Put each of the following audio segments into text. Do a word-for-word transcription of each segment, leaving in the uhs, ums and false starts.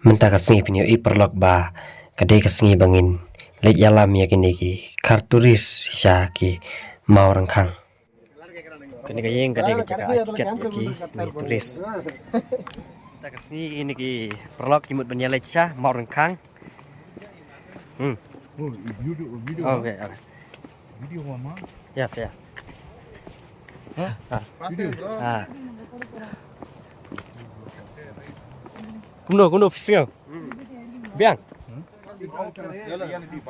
Mynta ka sngi phin ïohi paralok ba ka dei ka sngi ba ngin leit ïalam ïa kine ki khar tourist sha ki maw ryngkhang. Kane ka ïing ka dei ka jaka ai tiket ïa kine tourist. Mynta ka sngi kine ki paralok ki mut ban ïaleit sha maw ryngkhang. Hmm. Okay, okay. Yes, yes. Ah. Ah. Kumno, kumno phi sngew? Biang.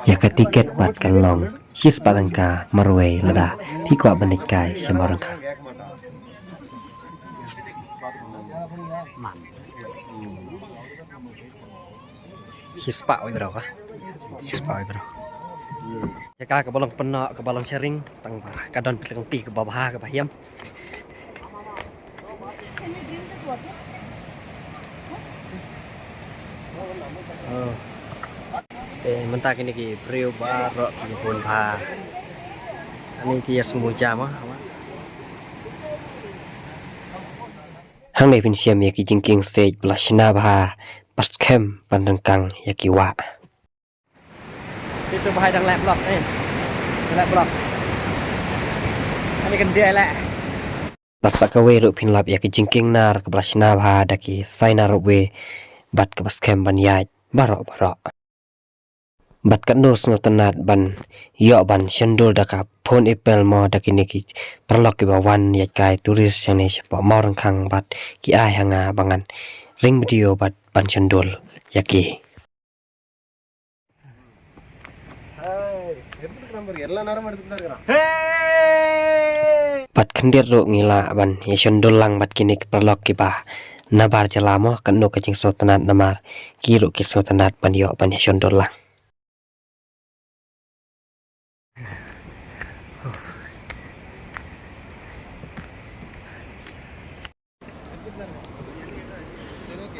Ïa ka tiket pat kan long shispah tyngka marwei lada phi kwah ban leit kai sha maw ryngkhang. Shispah wei bro ka. Shispah wei bro. Jaka kaba long pynnoh, kaba long sharing, tang ba ka don phi lynti kaba bha kaba hiam. Oh. Eh, mynta kine ki briew baroh ki bun bha. Ani ki ïa sngewjam ah. Hangne phin shem ïa ki jingkieng siej ba la shna bha, ba skhem ban ryngkang ïa ki wah. Itu bahai dang leh blok eh. Leh blok. Ani kan dia leh. Bad sa kawei ruh phin lap ïa ki jingkieng nar kaba la shna bha da ki saina ruh wei bad kaba skhem ban ïaid baroh baroh. Bad katno sngewtynnat ban ïoh ban shon dur da ka phone Apple mo da kine ki paralok kiba wan ïaid kai tourist hangne shapoh maw ryngkhang bad ki ai ha nga ba ngan ring video bad ban shon dur ïa ki. Bad khyndiat ruh ngi lah ban ïa shon dur lang bad kine ki paralok kiba nabar jylla mo, katno ka jingsngewtynnat namar ki ruh ki sngewtynnat ban ïoh ban ïa shon dur lang.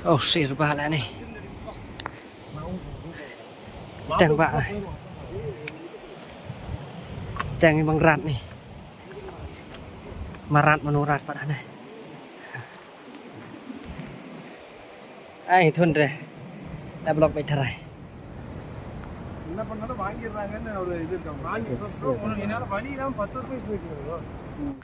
Oh, sir ba la ni. Tang ba. Tang bang rat ni. Marat manu rat pat ni. Ai, thun re. La blok bai tharai.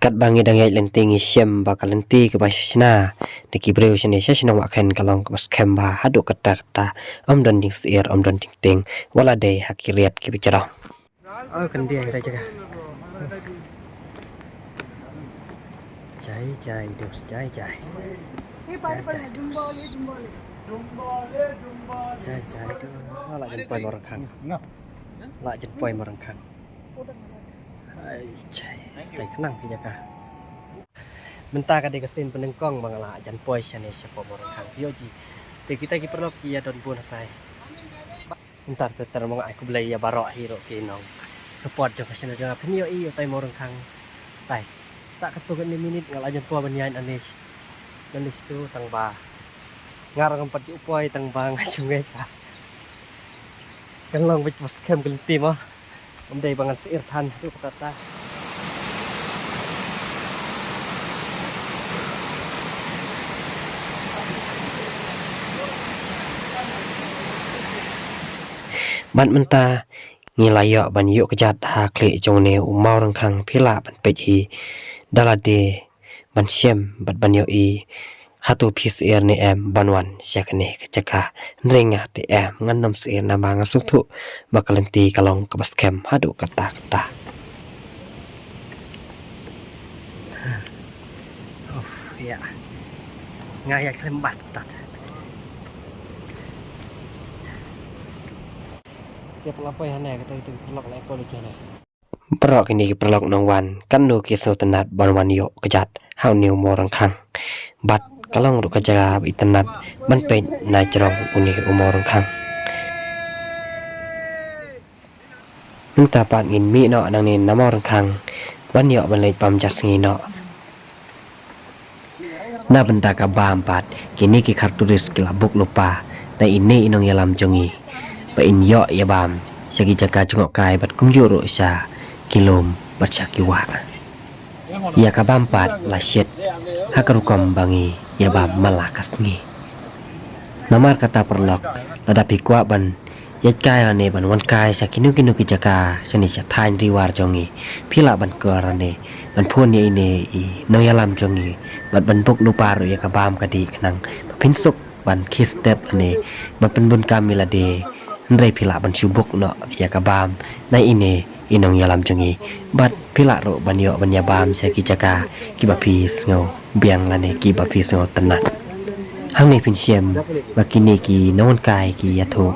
Kat ba ngi dang ïaid lynti ngi shem ba ka lynti kaba shna da ki briew shane sha shnong Wahkhen ka long kaba skhem bha haduh katta katta. Ym don jingsyier, ym don jingtieng, wat la dei ha ki riat kiba jrong. Oh, kan dia kita jaga. Jai jai dos, jai jai. Jai jai dos. Jai jai dos. Lah jan poi maw ryngkhang. Lah jan poi maw ryngkhang. Ai jai, stai khnang phi jaka. Mynta ka dei ka sien pynengkong ba nga lah jan poi shane shapoh maw ryngkhang. Phi ïoh ji. Te kita ki paralok ki ïa don bun hatai. Ntar ter ter mo nga ai khublei ïa baroh hi ruh ki nong support jong ka channel jong nga. Phin ïohi ïa utai maw ryngkhang. Tai. Sa katto katne minit nga la jan poi ban ïaid nangne nangne shitu tang ba nga ruh ngam pat ju poi tang ba nga ju ngeit ba kan long beit ba skhem ka lynti mo. Ym dei ba ngan syier than haduh katta. Bad mynta ngi la ïoh ban ïuh kjat ha khlieh jong une u maw ryngkhang, phi lah ban peit hi da lade ban shem bad ban ïohi. Hato phi syier ne em ban wan sha kane ka jaka? Hynrei nga te em, ngan ym syier namar nga sngewthuh ba ka lynti ka long kaba skhem haduh katta katta. Uf, ïa. Nga ïa khlem bat tat. Te pala poi hane kata itu paralok la poi hane. Baroh kine ki paralok nongwan katno ki sngewtynnat ban wan ïuh kjat ha une u maw ryngkhang. Bad ka long ruh ka jaka ba itynnat ban peit na jrong une u maw ryngkhang. Mynta pat ngin mih noh nangne na maw ryngkhang ban ïoh ban leit bam ja sngi noh. Na bynta ka bam pat, kine ki khar tourist ki la book lypa na ine i nongïalam jong ngi ba in ïoh ïa bam sha ki jaka jngohkai bad kumjuh ruh sha ki lum bad sha ki wah. Ïa ka bam pat la shit ha ka rukom ba ngi ïa bam man la ka sngi. Namar kata paralok, lada phi kwah ban ïaid kai lane ban wan kai sha kino kino ki jaka shane sha thaiñ Ri War jong ngi, phi lah ban call lane ban phone ïa ine i nongïalam jong ngi bad ban book lypa ruh ïa ka bam ka dih khnang ba phin suk ban khie step lane ban pynbun kam ïa lade. Hynrei phi lah ban shu book noh ïa ka bam na ine i nongïalam jong ngi bad phi lah ruh ban ïoh ban ïa bam sha ki jaka kiba phi sngew biang lane kiba phi sngew tynnat. Hangne phin shem ba kine ki nongwan kai ki ïathuh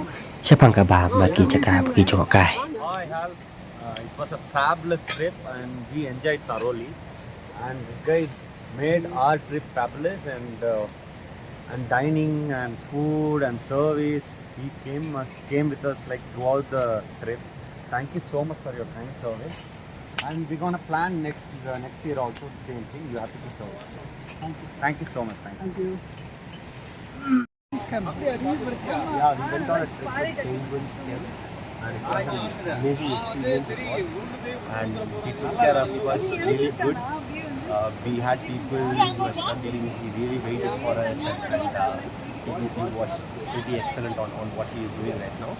shaphang ka bam bad ki jaka ba ki ju kai. Hi, Hal. Uh, it was a fabulous trip and we enjoyed thoroughly. And this guy made our trip fabulous and uh, and dining and food and service. He came uh, came with us like throughout the trip. Thank you so much for your kind service. And we're gonna plan next uh, next year also the same thing. You have to be so. Thank you. Thank you so much. Thank you. Thank you. Yeah, we went on a trip with Penguins Camp, and it was an amazing experience it was. And he took care of us really good. Uh, we had people who were struggling. He really waited for us, and, and uh, he, he was pretty excellent on, on what he is doing right now.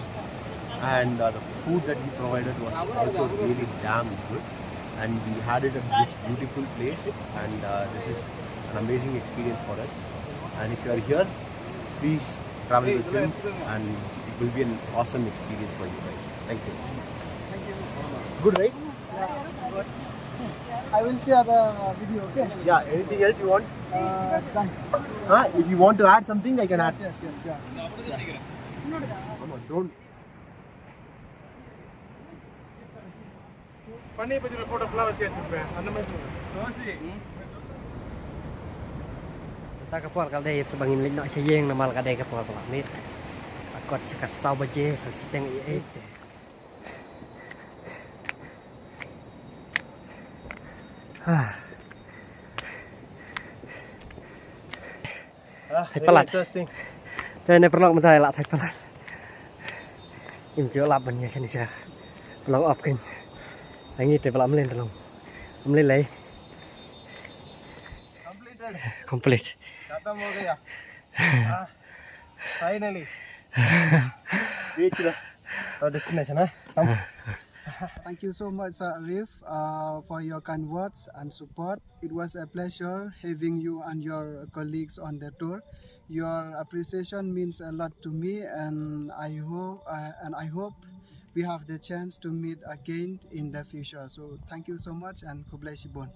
And uh, the food that he provided was also really damn good. And we had it at this beautiful place, and uh, this is an amazing experience for us. And if you are here, please travel with him, and it will be an awesome experience for you guys. Thank you. Good, right? I will share the video, okay? Yeah, anything else you want? Uh, done. Huh? If you want to add something, I can Yes, add. Yes, yes, sure. Come on, don't. Funny, but you photo flowers yet, man. Ano mas mo? Tosi. Kata ka por ka dei sa bangin leit noh sha ïing namar ka dei ka por ka lah miet. Ka kot sha ka saw baje, saw shiteng i ei te. Ah, Thait palat. Interesting. Te ne pernok mynta lah thait palat. Im ju lap ban ïa shane sha. Long op kin. Angi te pala mlen te long. Mlen lai. Completed. Complete. खत्म हो गया. Ah, finally. Reach the our destination, huh? Come. Thank you so much, Sir Arif, uh, for your kind words and support. It was a pleasure having you and your colleagues on the tour. Your appreciation means a lot to me, and I hope uh, and I hope we have the chance to meet again in the future. So thank you so much, and khublei shibun.